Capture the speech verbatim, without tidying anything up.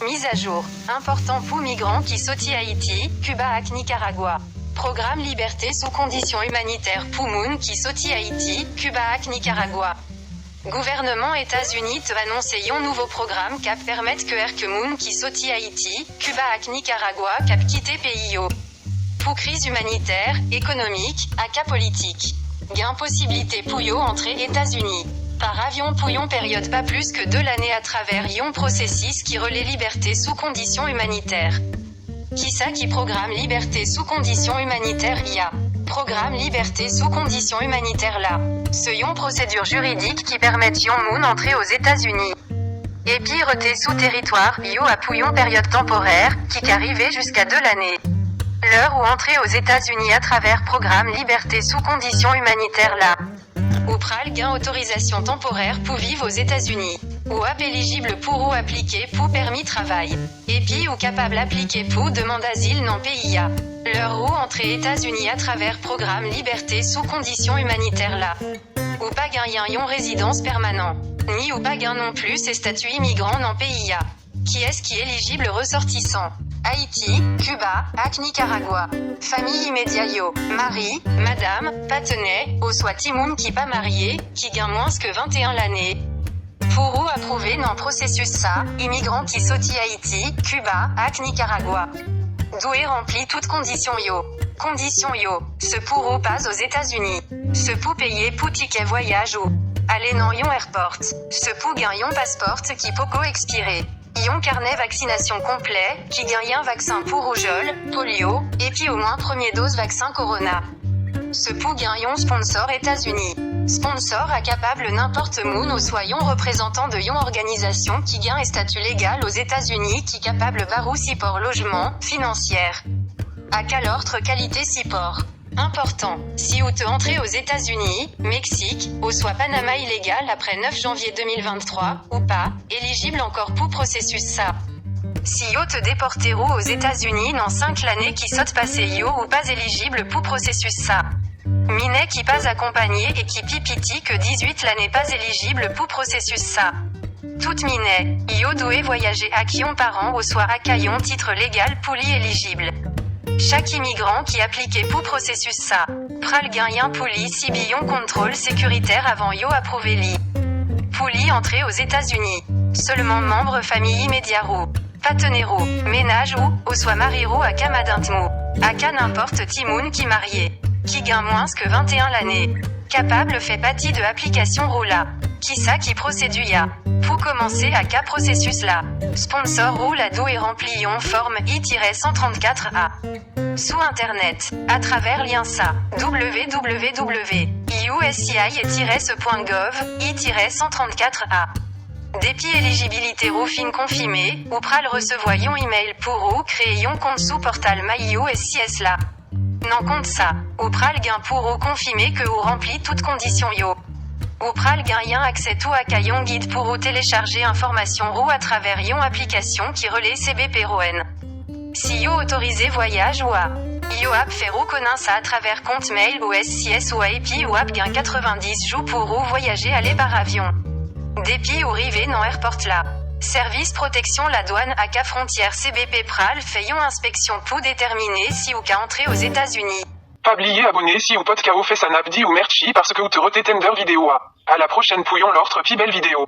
Mizajou enpòtan pou migran ki soti Ayiti, Kiba ak Nikaragwa. Pwogram libète sou kondisyon imanitè pou moun ki soti Ayiti, Kiba ak Nikaragwa. Gouvènman Etazini te anonse yon nouvo pwogram k ap pèmèt kèk moun ki soti Ayiti, Kiba ak Nikaragwa k ap kite peyi yo. Pou kriz imanitè, ekonomik, aka politik, gen posiblite pou yo antre Etazini pa avyon pou yon peryòd pa plis ke de lane atravè yon pwosesis ki rele libète sou kondisyon imanitè. Kisa ki pwogram libète sou kondisyon imanitè a? Pwogram libète sou kondisyon imanitè la se yon pwosedi jiridik ki pèmèt yon moun antre Ozetazini epi rete sou teritwa yo a pou yon peryòd tanporè ki ka rive jiska de lane. Lè ou antre Ozetazini atravè pwogram libète sou kondisyon imanitè la, ou pral gen otorizasyon tanporè pou viv Ozetazini. Ou ap elijib pou ou aplike pou pèmi travay. Epi ou kapab aplike pou demann azil nan peyi a. Lè ou antre Etazini atravè pwogram libète sou kondisyon imanitè la, ou pa genyen yon rezidans pèmanan, ni ou pa gen non plis estati imigran nan peyi a. Kiyès ki elijib? Resòtisan Ayiti, Kiba, ak Nikaragwa. Fanmi imedya yo, mari, madanm, patnè, oswa timoun ki pa marye, ki gen mwens ke venteyen lane. Pou ou apwouve nan pwosesis sa, imigran ki soti Ayiti, Kiba, ak Nikaragwa dwe ranpli tout kondisyon yo. Kondisyon yo se pou ou pase Ozetazini, se pou peye pou tikè vwayaj ou ale nan yon èpò, se pou gen yon paspò ki poko ekspire, yon kanè vaksinasyon konplè ki genyen vaksen pou woujòl, polyo, epi omwen premye doz vaksen kowona. Se pou gen yon sponsò Etazini. Sponsò a kapab nenpòt moun oswa yon reprezantan de yon òganizasyon ki gen estati legal Ozetazini ki kapab ba ou sipò lojman, finansyè, aka lòt kalite sipò. Enpòtan, si ou te antre Ozetazini, Meksik, oswa Panama ilegal apre nèf janvye de mil venntwa, ou pa elijib ankò pou pwosesis sa. Si yo te depòte ou Ozetazini nan senk lane ki sot pase yo, ou pa elijib pou pwosesis sa. Minè ki pa akonpanye e ki pi piti ke dizuit lane pa elijib pou pwosesis sa. Tout minè yo dwe vwayaje ak yon paran oswa aka yon tit legal pou li elijib. Chak imigran ki aplike pou pwosesis sa pral genyen pou li sibi yon kontwòl sekiritè avan yo apwouve li. Pou li antre Ozetazini, sèlman manm fanmi imedya ou, patnè ou, mennaj ou, oswa mari ou aka madanm ou, aka nenpòt timoun ki marye, ki gen mwens ke venteyen lane, kapab fè pati de aplikasyon ou la. Kisa ki pwosedi a? Pou kòmanse aka pwosesis la, sponsò ou la dwe ranpli yon fòm I tire san trannkat A sou entènèt, atravè lyen sa, www uscis gov I tire san trannkat A. Depi elijibilite ou fin konfime, ou pral resevwa yon imèl pou ou kreye yon kont sou pòtal My U S C I S la. Nan kont sa, ou pral gen pou ou konfime ke ou ranpli tout kondisyon yo. Ou pral genyen aksè tou aka yon gid pou ou telechaje enfòmasyon ou atravè yon aplikasyon ki rele C B P One. Si yo otorize vwayaj ou a, yo ap fè ou konnen sa atravè kont mail U S C I S ou a epi ou ap gen katrevenndis jou pou ou vwayaje ale pa avyon. Depi ou rive nan èpòt la, Sèvis Pwoteksyon Ladwàn aka Fwontyè C B P pral fè yon enspeksyon pou detèmine si ou ka antre Ozetazini. Pa bliye abòne si ou potko fè sa, n ap di ou mèsi paske ou te rete tann videyo a. A la pwochèn pou yon lòt pi bèl videyo.